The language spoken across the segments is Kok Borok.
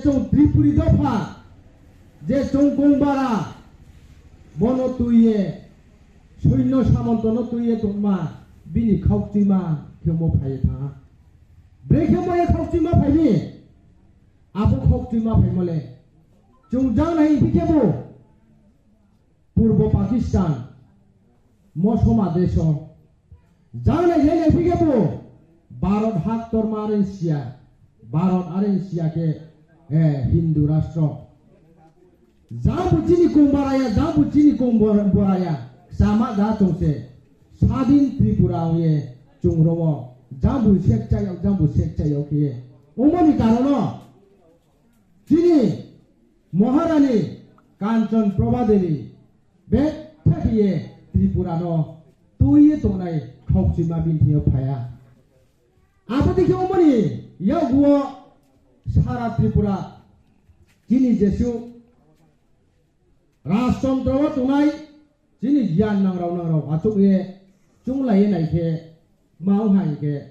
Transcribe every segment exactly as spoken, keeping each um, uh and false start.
Chwng Tripuri dopha je chwng Kongbara bono twiye, Soinno Samantono twiye tongma bini khokchwima khe omo phaiwi thangha. Brekhe moya khokchwima phaini? Abo khokchwima phaimole chwng jang nai himkhe bo Purbo Pakistan, Mosoma deso, jang nai jai nai phige bo Bharat hak torma are siya, Bharat are siya khe, eh, Hindu rastro. Jang bo chini kong baraya, jang bo chini kong bor-, boraya, sama da chwngse, sadin Tripura ye chwng rowo, jang bo sek chayok, jang bo sek chayok ye. Omoni karono, chini Maharani Kanchan Prabha Devi betha khiye Tripura no twiye tongnai khokchima bini thwiyo phaya. Abo dikhe omoni yaguo sara Tripura chini jesu Rajtantro o tongnai chini giyan nangrao nangrao achuk ye chunglaiye naikhe mau hai khe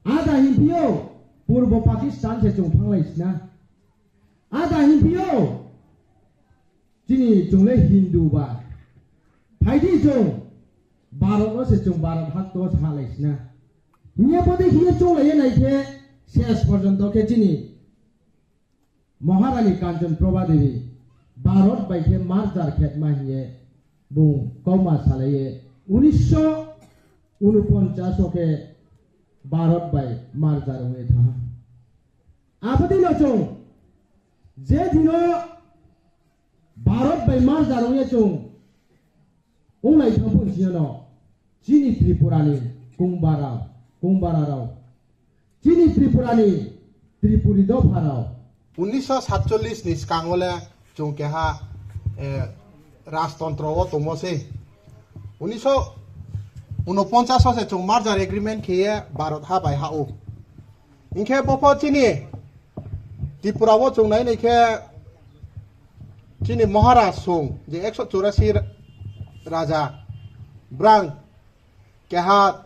Ada himpio Purbo Pakistan se chwng thanglai sina. Ada himpio chini chwngle Hindu ba. Phaidi chwng Bharat no se chwng Bharat hak to sa lai sina. Hiya pode hiya chwng lai nai khe ses porjonto khe chini Maharani Kanchan Prabha Devi Bharat bai khe merger khetma hiye bung kauma salaiye unisho unoponchas o khe Bharat bai merger wngwi thango. Abodino chwng je dino Bharat bai merger wngya chwng wnglai thangphun siyano chini Tripurani kungbara, kungbara rao, chini Tripurani Tripuri dopha rao. Unisho satchollis ni swkango le chwng keha, eh, rajtantro o tongmo se. Unisho unoponchas o se chwng merger agreement khiye Bharat ha bai ha o. Hinkhe bopho chini Tripura o chwng nai nai khe chini Maharaj song je ekso churasi raja brang keha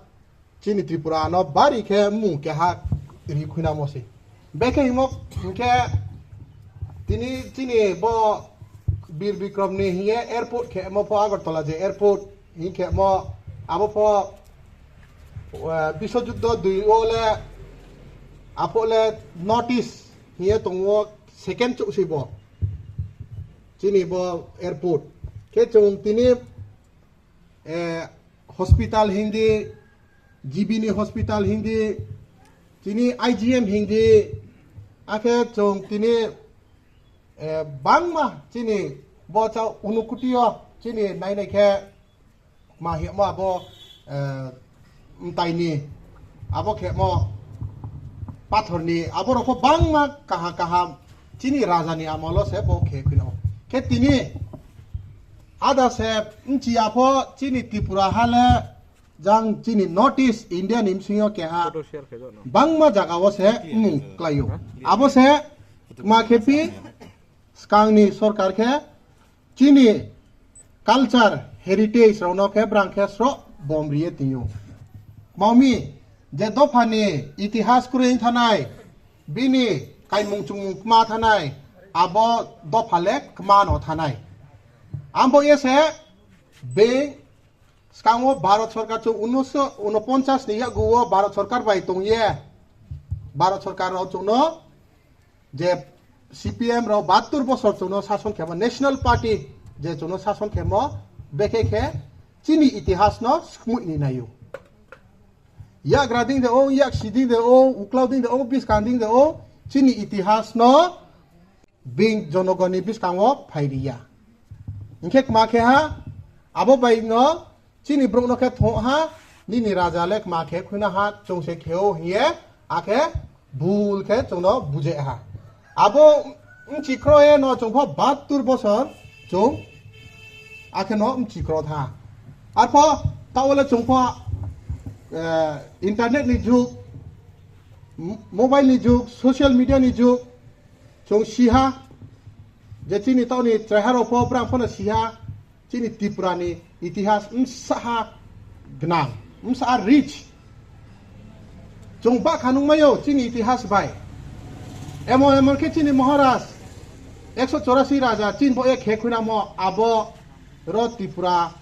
chini Tripura no bari khe mung keha ri khuinamo se. Bekhe himo hinkhe tini chini bo Bir Bikram ni hiye airport khe mo pho Agartala je airport hinkhe mo abo pho, eh, Biswajuddo dui o le, apo le North East hiye tongo second chuk si bo. Chini bo airport. Khe chwng tini, eh, hospital hindi, G B ni hospital hindi, tini I G M hindi, akhe chwng tini, eh, bangma chini bo cha unukutio chini nai nai khe ma himo abo, eh, mtaini, abo khemo pathorni, abo rokho bangma kaha kaham chini rajani amolo se bo khe khwino. Khe tini ada se mchi apho chini Tripura hale jang chini North East India ni msingo keha bangma jaga o se mung klaio. Abo se ma khe pi Skangni sorkar khe chini culture, heritage rokno khe brang khe sro bom riye tio. Mami je dophani itihas kwrwi thanai, bini kaimung chumung kma thanai, abo dopha le kma no thanai. Ambo ese be Skango Bharat Sorkar chwng unisho unoponchas ni yaguo Bharat Sorkar bai tongye. Bharat Sorkar rok chwngno je C P M rok bahattur bosor chwngno sason khemo, National Party je chwngno sason khemo, bekhe khe chini itihas no swkmui ni naio. Yagra ding de o, yak si ding de o, uklao ding de o, biskang ding de o, chini itihas no bini jonogoni bwskango phai riya. Hinkhe kma khe ha, abo bai no chini borok no khe thong ha, nini raja le kma khe khwna ha, chwng se khe o hiye, akhe bul khe chwng no buje ha. Abo mchikro ye no chwng pho bahattur bosor chwng akhe no mchikro tha. Arpho tawle chwng pho, eh, internet ni jug, m-, mobile ni jug, social media ni jug, Chwng siha je chini toni chwrairok pho, brang phano siha chini Tripura ni itihas msaha gwnang, msaha rich. Chwng bakha nungmaio chini itihas bai. Emon emon khe chini Maharaj ekso chorasi raja chini bo ek khe khunamo abo ro Tripura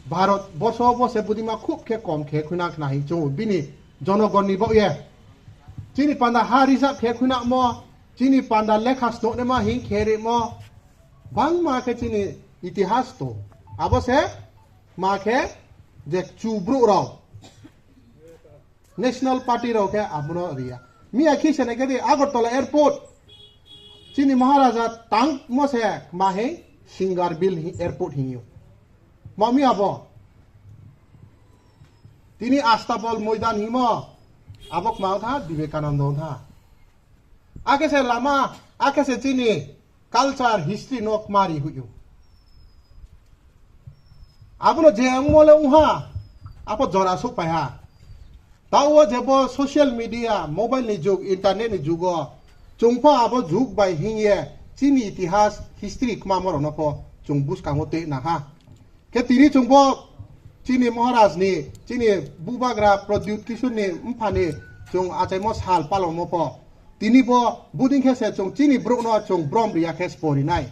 Bharat borso bo se budima khub khe kom khe khuna khna hi chungo bini jonogonni bo ye. Chini panda ha reserve khe khunamo, chini panda lekha snoknema hing khe rimo, bangma khe chini itihas to. Abo se ma khe je chubru rok. National Party rok khe abono riya. Miya khi se naikhe di Agartala Airport. Chini Maharaja tangmo se ma he Singarbil hi airport hinyo. Ma miya bo. Tini Astabal Moidan himo. Abok ma tha Vivekananda tha. Akhe se lama, akhe se chini culture, history no kmari huyo. Abono je wngmo le wngha, abo jora suk pai ha. Tao je bo social media, mobile ni jug, internet ni jugo, chungpha abo jug bai hingye, chini itihas, history kma moro no pho, chung buskango te na ha. Khe tini chungbo chini Maharaj ni, chini bubagra Pradyut Kishore ni mphani chung achaimo sal palongmo pho. Tini bo buding khe se chung chini bruk no chung brom riya khe sporinai.